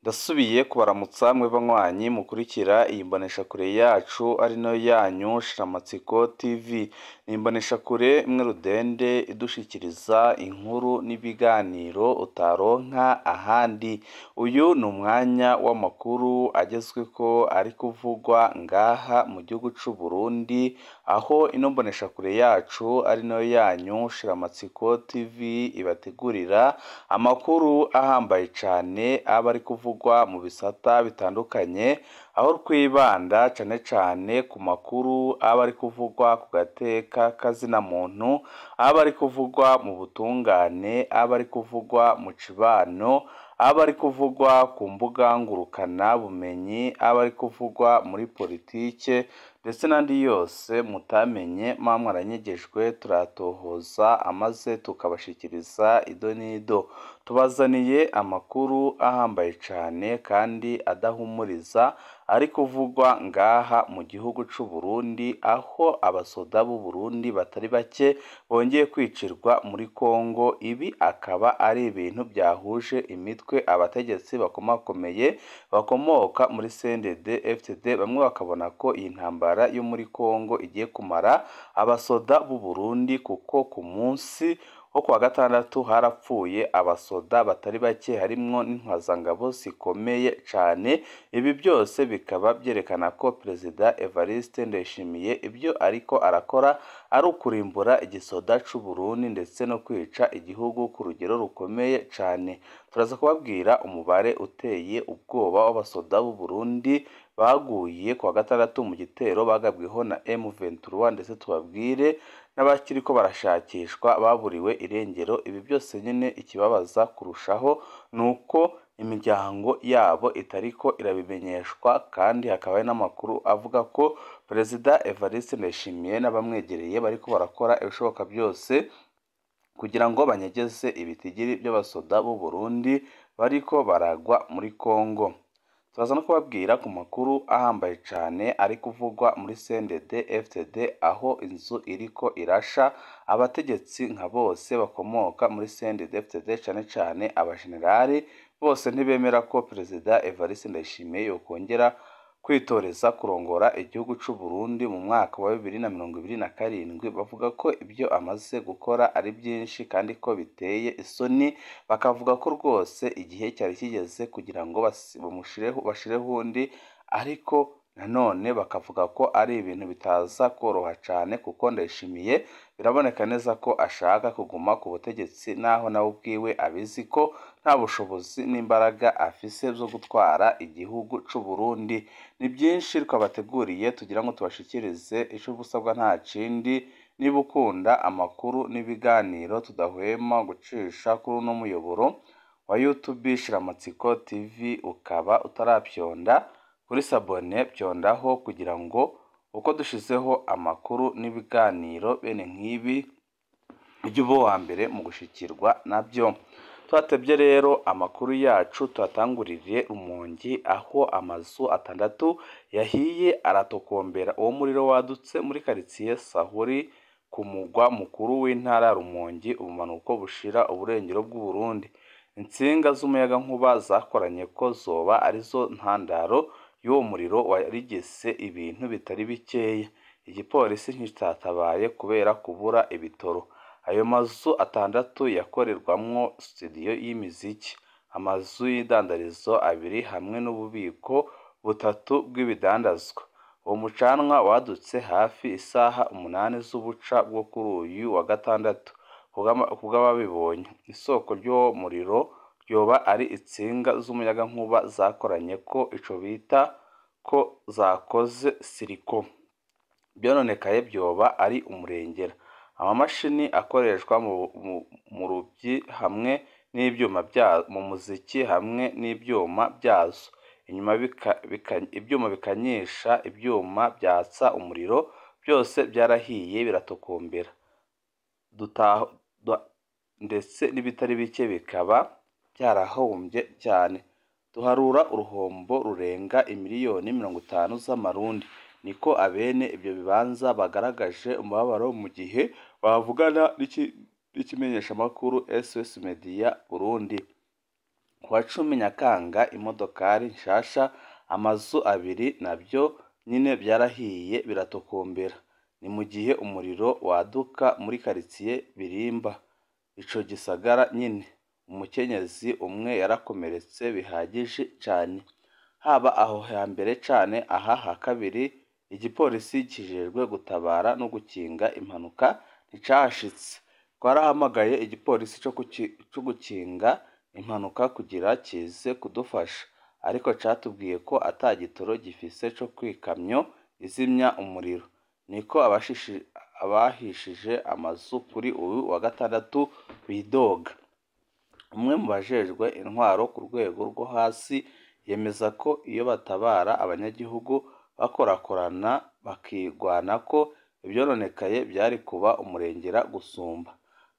Ndasubiye kubaramutsa mwe banywanyi mukurikira iyi mboneshakure yacu ari nayo yanyu Shiramatsiko TV. Ni imboneshakure imwe rudende idushikiriza inkuru n'ibiganiro utaronka ahandi. Uyu ni umwanya w'amakuru agezweko ari kuvugwa ngaha mu gihugu c'u Burundi, aho ino mboneshakure yacu ari nayo yanyu Shiramatsiko TV ibategurira amakuru ahambaye cane aba ari kuvugwa mu bisata bitandukanye, aho twibanda cane cane ku makuru aba ari kuvugwa ku gateka kazina muntu, aba ari kuvugwa mu butungane, aba ari kuvugwa mu cibano, aba ari kuvugwa ku mbuga ngurukana bumenyi, aba ari kuvugwa muri politike ndetse n'andi yose mutamenye muba mwaranyegejwe, turatohoza amaze tukabashikiriza ido n'ido. Tubazaniye amakuru ahambaye cane kandi adahumuriza ari kuvugwa ngaha mu gihugu c'u Burundi, aho abasoda b'u Burundi batari bake bongeye kwicirwa muri Kongo. Ibi akaba ari ibintu byahuje imitwe abategetsi bakomakomeye bakomoka muri CNDD FDD, bamwe bakabona ko iyi ntambara yo muri Kongo igiye kumara abasoda b'u Burundi, kuko ku munsi wo kuwa gatandatu harapfuye abasoda batari bake harimwo n'intwazangabo zikomeye cane. Ibi byose bikaba byerekana ko Perezida Evariste Ndayishimiye ibyo ariko arakora ari ukurimbura igisoda c'u Burundi ndetse no kwica igihugu ku rugero rukomeye cane. Turaza kubabwira umubare uteye ubwoba w'abasoda b'u Burundi baguye kuwa gatandatu mu gitero bagabweho na M23, ndetse tubabwire n'abakiriko barashakishwa baburiwe irengero. Ibi byose nyine ikibabaza kurushaho ni uko imiryango yabo itariko irabimenyeshwa, kandi hakaba hari n'amakuru avuga ko Perezida Evariste Ndayishimiye n'abamwegereye bariko barakora ibishoboka byose kugira ngo banyegeze ibitigiri by'abasoda b'u Burundi bariko baragwa muri Kongo. Turaza no kubabwira ku makuru ahambaye cane ari kuvugwa muri CNDD FDD, aho inzu iriko irasha abategetsi nka bose bakomoka muri CNDD FDD, cane cane abajenerali bose ntibemera ko Perezida Evariste Ndayishimiye yokongera kwitoreza kurongora igihugu c'u Burundi mu mwaka wa 2027. Bavuga ko ibyo amaze gukora ari byinshi kandi ko biteye isoni, bakavuga ko rwose igihe cyari kigeze kugira ngo bashireho undi, ariko nanone bakavuga ko ari ibintu bitaza koroha cane, kuko Ndayishimiye biraboneka neza ko ashaka kuguma ku butegetsi, naho nawe ubwiwe abizi ko nta bushobozi n'imbaraga afise zo gutwara igihugu c'u Burundi. Ni byinshi twabateguriye tugira ngo tubashikirize, ico ubusabwa nta kindi, niba ukunda amakuru n'ibiganiro tudahwema gucisha kuri uno muyoboro wa YouTube Shiramatsiko TV, ukaba utarapyonda kuri sabone, pyondaho kugira ngo uko dushizeho amakuru n'ibiganiro bene nk'ibi ujye uba uwa mbere mu gushikirwa nabyo. Twatebye rero amakuru yacu tuhatanguririye Rumongi, aho amazu 6 yahiye aratokombera. Uwo muriro wadutse muri karitsiye Sahuri ku mugwa mukuru w'intara ya Rumongi, ubumanuko bushira uburengero bw'u Burundi. Intsinga z'umuyagankuba zakoranye ko zoba arizo ntandaro y'uwo muriro warigise ibintu bitari bikeya. Igipolisi nticatabaye kubera kubura ibitoro. Ayo mazu 6 yakorerwamwo studio y'imiziki, amazu y'idandarizo 2 hamwe n'ububiko 3 bw'ibidandazwa. Uwo mucanwa wadutse hafi isaha 8 z'ubuca bwo kuri uyu wa gatandatu kubw'ababibonye. Isoko ry'uwo muriro ryoba ari intsinga z'umuyagankuba zakoranye ko ico bita ko zakoze siriko. Ivyononekaye vyoba ari umurengera. Amamashini akoreshwa mu ruvyi hamwe n'ivyuma bya mu muziki hamwe n'ivyuma byazo, inyuma ivyuma bikanyisha, ivyuma byatsa umuriro, byose byarahiye biratokombera, ndetse n'ibitari bike bikaba byarahombye cyane. Duharura uruhombo rurenga imiliyoni 50 z'amarundi. Niko abene ibyo bibanza bagaragaje umubabaro mu gihe bavugana n'ikimenyeshamakuru SOS Media Burundi. Ku wa 10 Nyakanga imodokari nshasha, amazu abiri navyo nyene vyarahiye biratokombera. Ni mu gihe umuriro waduka muri karitiye Birimba, ico gisagara nyene. Umukenyezi umwe yarakomeretse bihagije cane. Haba aho hambere cane aha ha kabiri, igipolisi kijejwe gutabara no gukinga impanuka nticahashitse. Twarahamagaye igipolisi co gukinga impanuka kugira kize kudufasha, ariko catubwiye ko ata gitoro gifise co kw'ikamyo izimya umuriro. Niko abahishije amazu kuri uyu wa gatandatu bidoga. Umwe mu bajejwe intwaro ku rwego rwo hasi yemeza ko iyo batabara abanyagihugu bakorakorana bakigwanako, ivyononekaye vyari kuba umurengera gusumba.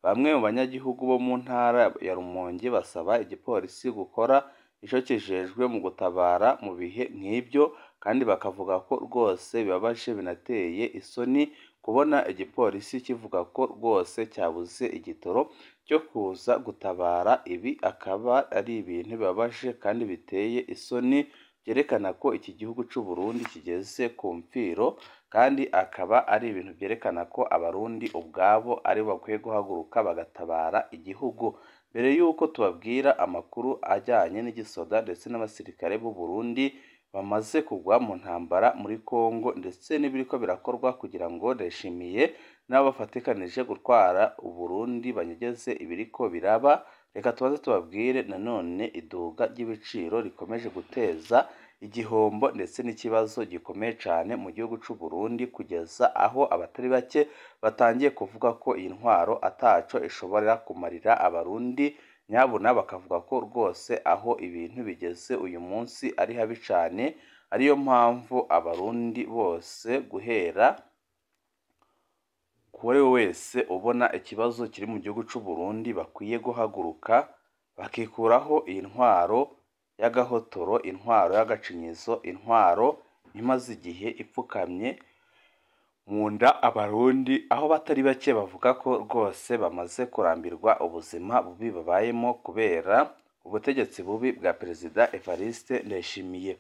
Bamwe mu banyagihugu bo mu ntara ya Rumonge basaba igipolisi gukora ico kijejwe mu gutabara mu bihe nk'ivyo, kandi bakavuga ko rwose bibabaje binateye isoni kubona igipolisi kivuga ko rwose cyabuze igitoro cyo kuza gutabara. Ibi akaba ari ibintu bibabaje kandi biteye isoni, vyerekana ko iki gihugu c'u Burundi kigeze ku mfiro, kandi akaba ari ibintu vyerekana ko abarundi ubwabo aribo bakwiye guhaguruka bagatabara igihugu. Mbere y'uko tubabwira amakuru ajyanye n'igisoda ndetse n'abasirikare b'u Burundi bamaze kugwa mu ntambara muri Kongo, ndetse n'ibiriko birakorwa kugira ngo Ndayishimiye n'abo bafatikanije gutwara Uburundi banyegeze ibiriko biraba, reka tubanze tubabwire nanone iduga ry'ibiciro rikomeje guteza igihombo ndetse n'ikibazo gikomeye cane mu gihugu c'u Burundi, kugeza aho abatari bake batangiye kuvuga ko iyi ntwaro ataco ishobora kumarira abarundi. Nyabuna bakavuga ko rwose aho ibintu bigeze uyu munsi ari habi cane, ariyo mpamvu abarundi bose guhera kuri wese ubona ikibazo kiri mu gihugu c'u Burundi bakwiye guhaguruka bakikuraho iyi ntwaro y'agahotoro, intwaro y'agacinyizo, intwaro imaze igihe ipfukamye mu nda abarundi, aho batari bake bavuga ko rwose bamaze kurambirwa ubuzima bubi babayemo kubera ubutegetsi bubi bwa Perezida Evariste Ndayishimiye.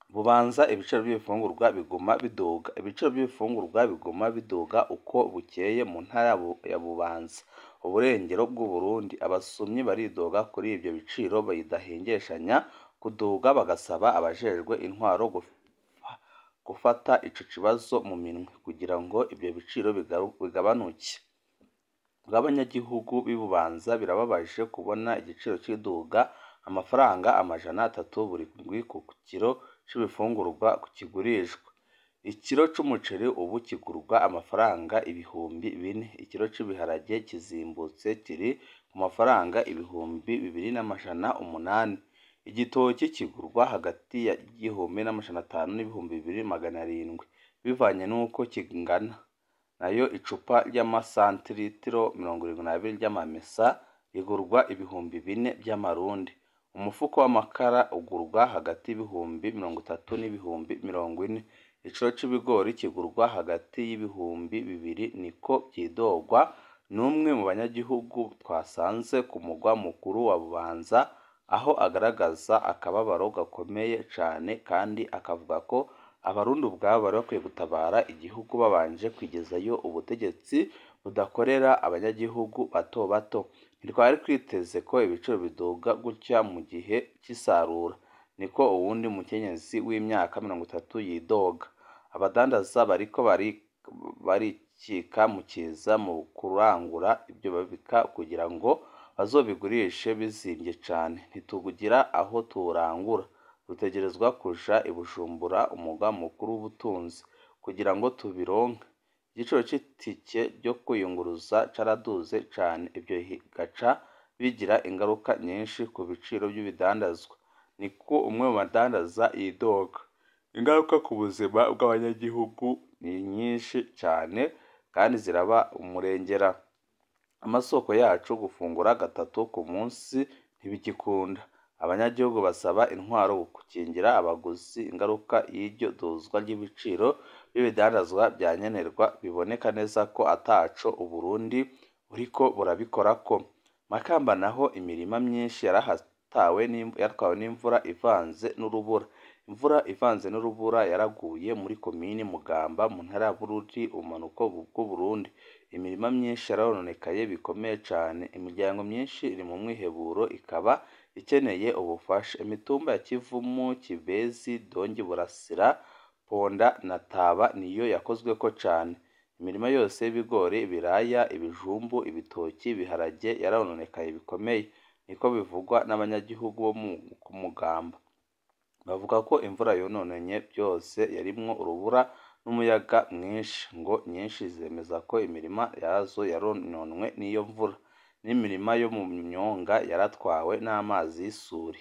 Bubanza ibiciro by'ibifungurwa biguma biduga. Ibiciro by'ibifungurwa biguma biduga uko bukeye mu ntara ya Bubanza, uburengero bw'u Burundi. Abasumyi baridoga kuri ivyo biciro bidahengeshanya kuduga, bagasaba abajejwe intwaro gufata ico kibazo mu minwe kugira ngo ivyo biciro bigabanuke. Bw'abanyagihugu b'i Bubanza birababaje kubona igiciro kiduga amafaranga 300 buri ndwi ku kiro c'ibifungurwa kigurishwa. Ikiro c'umuceri ubu kigurwa amafaranga 4000, ikiro c'ibiharage kizimbutse kiri ku mafaranga 2800. Igitoki kigurwa hagati ya 1500 n'ibihumbi 2700 bivanye n'uko kingana. Nayo icupa ry'amasantiritiro 72 ry'amamesa rigurwa 4000 by'amarundi. Umufuko w'amakara ugurwa hagati y'ibihumbi 30 n'ibihumbi 40. Ikiro c'ibigori kigurwa hagati y'ibihumbi 20, niko vyidogwa n'umwe mu banyagihugu twasanze ku mugwa mukuru wa Bubanza, aho agaragaza akababaro gakomeye cane, kandi akavuga ko abarundi ubwabo bari bakwiye gutabara igihugu babanje kwigezayo ubutegetsi budakorera abanyagihugu bato bato. Ntitwari twiteze ko ibiciro biduga gutya mu gihe c'isarura, niko uwundi mukenyezi w'imyaka 30 yidoga. Abadandaza bariko barikika mu kiza mu kurangura ivyo babika kugira ngo bazobigurishe bizimvye cane. Ntitugira aho turangura, dutegerezwa kuja i Bujumbura, umugwa mukuru w'ubutunzi, kugira ngo tubironke. Igiciro c'itike ryo kwiyunguruza caraduze cane, ivyo bigaca bigira ingaruka nyinshi ku biciro vy'ibidandazwa, niko umwe mu badandaza yidoga. Ingaruka ku buzima bw'abanyagihugu ni nyinshi cane kandi ziraba umurengera. Amasoko yacu gufungura gatatu ku munsi ntibigikunda. Abanyagihugu basaba intwaro gukingira abaguzi ingaruka y'iryo duzwa ry'ibiciro by'ibidandazwa vya nkenerwa, biboneka neza ko ataco Uburundi buriko burabikorako. Makamba naho imirima myinshi yaratwawe n'imvura ivanze n'urubura. Imvura ivanze n'urubura yaraguye muri komini Mugamba mu ntara ya Bururi, ubumanuko bw'Uburundi. Imirima myinshi yarononekaye bikomeye cane. Imiryango myinshi iri mu mwiheburo ikaba ikeneye ubufasha. Imitumba ya Kivumu, Kibezi, Dongi, Burasira, Ponda na Taba niyo yakozweko cane. Imirima yose y'ibigori, ibiraya, ibijumbu, ibitoki, ibiharage yarononekaye bikomeye, niko bivugwa n'abanyagihugu bo ku Mugamba. Bavuga ko imvura yononye byose yarimwo urubura n'umuyaga mwinshi. Ngo nyinshi zemeza ko imirima yazo yarononwe n'iyo mvura, n'imirima yo mu myonga yaratwawe n'amazi y'isuri.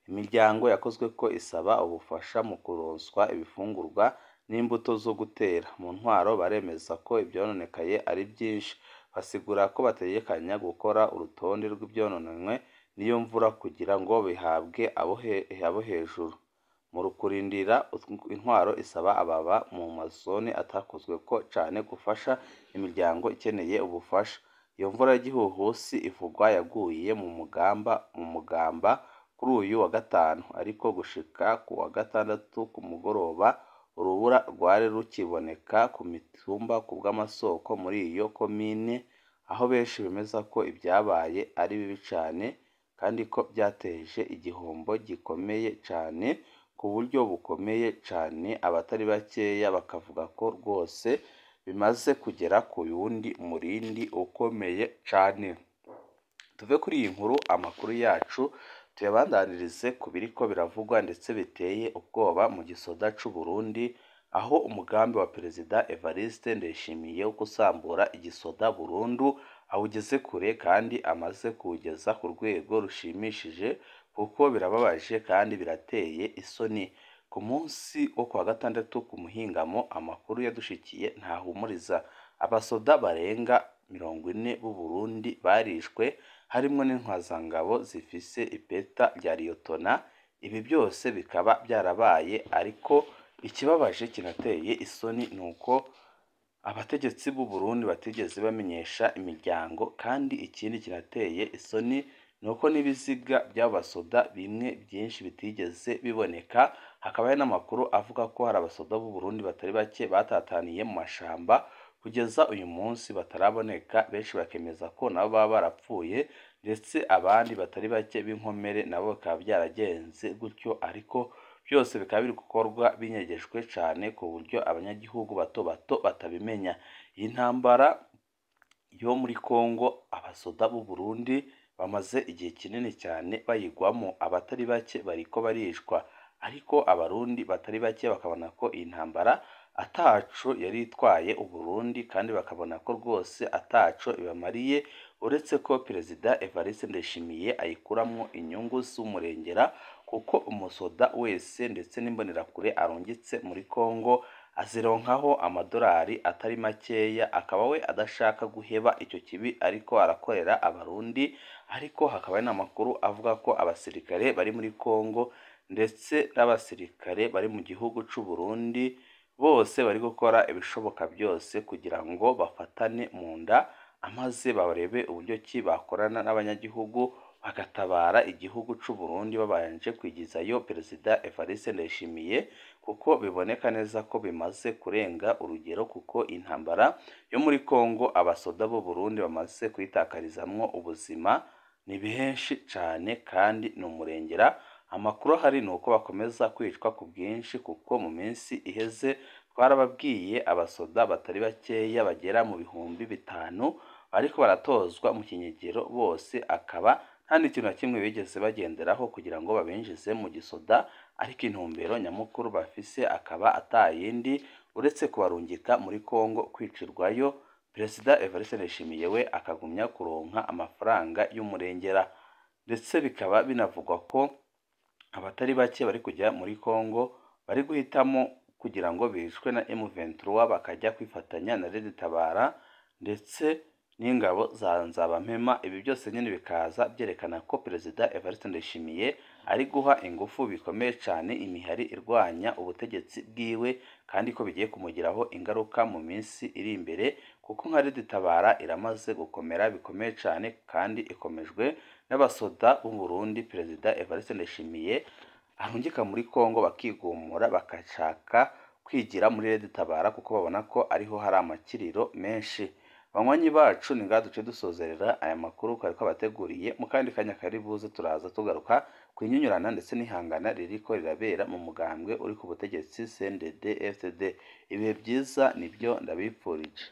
Imiryango yakozweko isaba ubufasha mu kuronswa ibifungurwa n'imbuto zo gutera. Mu ntwaro baremeza ko ivyononekaye ari vyinshi, basigura ko bategekanya gukora urutonde rw'ivyononwe n'iyo mvura kugira ngo bihabwe abo hejuru. Mu kurindira, intwaro isaba ababa mu mazone atakozweko cane gufasha imiryango ikeneye ubufasha. Iyo mvura y'igihuhusi ivugwa yaguye mu Mugamba kuri uyu wa gatanu, ariko gushika ku wa gatandatu ku mugoroba urubura rwari rukiboneka ku mitumba kubw'amasoko muri iyo komine, aho benshi bemeza ko ibyabaye ari bibi cane kandi ko byateje igihombo gikomeye cane ku buryo bukomeye cane. Abatari bakeya bakavuga ko rwose bimaze kugera ku wundi murindi ukomeye cane. Tuve kuri iyi nkuru, amakuru yacu tuyabandanirize ku biriko biravugwa ndetse biteye ubwoba mu gisoda c'u Burundi, aho umugambi wa Perezida Evariste Ndayishimiye wo gusambura igisoda burundu awugeze kure kandi amaze kuwugeza ku rwego rushimishije, kuko birababaje kandi birateye isoni. Ku munsi wo kuwa gatandatu ku muhingamo, amakuru yadushikiye ntahumuriza. Abasoda barenga 40 b'u Burundi barishwe, harimwo n'intwazangabo zifise ipeta rya liyotona. Ibi byose bikaba byarabaye, ariko ikibabaje kinateye isoni ni uko abategetsi b'u Burundi batigeze bamenyesha imiryango, kandi ikindi kinateye isoni ni uko n'ibiziga by'abo basoda bimwe byinshi bitigeze biboneka. Hakaba hari n'amakuru avuga ko hari abasoda b'u Burundi batari bake batataniye mu mashamba kugeza uyu munsi bataraboneka, benshi bakemeza ko nabo baba barapfuye, ndetse abandi batari bake b'inkomere nabo bikaba byaragenze gutyo, ariko byose bikaba biri gukorwa binyegejwe cane ku buryo abanyagihugu bato bato batabimenya. Iyi ntambara yo muri Kongo abasoda b'u Burundi bamaze igihe kinini cyane bayigwamo, abatari bake bariko barishwa, ariko abarundi batari bake bakabona ko iyi ntambara ataco yari itwaye Uburundi, kandi bakabona ko rwose ataco ibamariye, uretse ko Perezida Evariste Ndayishimiye ayikuramwo inyungu z'umurengera, kuko umusoda wese ndetse n'imbonerakure arungitse muri Kongo azironkaho amadolari atari makeya, akaba we adashaka guheba icyo kibi ariko arakorera abarundi. Ariko hakaba hari n'amakuru avuga ko abasirikare bari muri Kongo ndetse n'abasirikare bari mu gihugu c'u Burundi bose bari gukora ibishoboka byose kugira ngo bafatane mu nda, amaze barebe uburyo ki bakorana n'abanyagihugu bagatabara igihugu c'u Burundi babanje kwigizayo Perezida Evariste Ndayishimiye, kuko biboneka neza ko bimaze kurenga urugero, kuko intambara yo muri Kongo abasoda b'u Burundi bamaze kuyitakarizamwo ubuzima ni benshi cane kandi ni umurengera. Amakuru ahari ni uko bakomeza kwicwa ku bwinshi, kuko mu minsi iheze twarababwiye abasoda batari bakeya bagera mu 5000 bariko baratozwa mu kinyegero bose, akaba nta n'ikintu na kimwe bigeze bagenderaho kugira ngo babinjize mu gisoda, ariko intumbero nyamukuru bafise akaba atayindi uretse kubarungika muri Kongo kwicirwayo. Perezida Evariste Ndayishimiye we akagumya kuronka amafaranga y'umurengera, ndetse bikaba binavugwa ko abatari bake bari kujya muri Kongo bari guhitamo kugira ngo bicwe na M23 bakajya kwifatanya na Red Tabara ndetse n'ingabo za Nzabampema. Ibi byose nyine bikaza byerekana ko Perezida Evariste Ndayishimiye ari guha ingufu bikomeye cyane imihari irwanya ubutegetsi bwiwe, kandi ko bigiye kumugiraho ingaruka mu minsi iri imbere, Kuko nka Red Tabara iramaze gukomera bikomeye cane, kandi ikomejwe n'abasoda b'u Burundi Perezida Evariste Ndayishimiye arungika muri Kongo, bakigumura bakashaka kwigira muri Red Tabara kuko babona ko ariho hari amakiriro menshi. Banywanyi bacu, ni ngaha duce dusozerera aya makuru twari twabateguriye. Mu kandi kanya kari buze turaza tugaruka ku inyunyurana ndetse n'ihangana ririko rirabera mu mugambwe uri ku butegetsi CNDD FDD. Ibihe byiza nibyo ndabipfurije.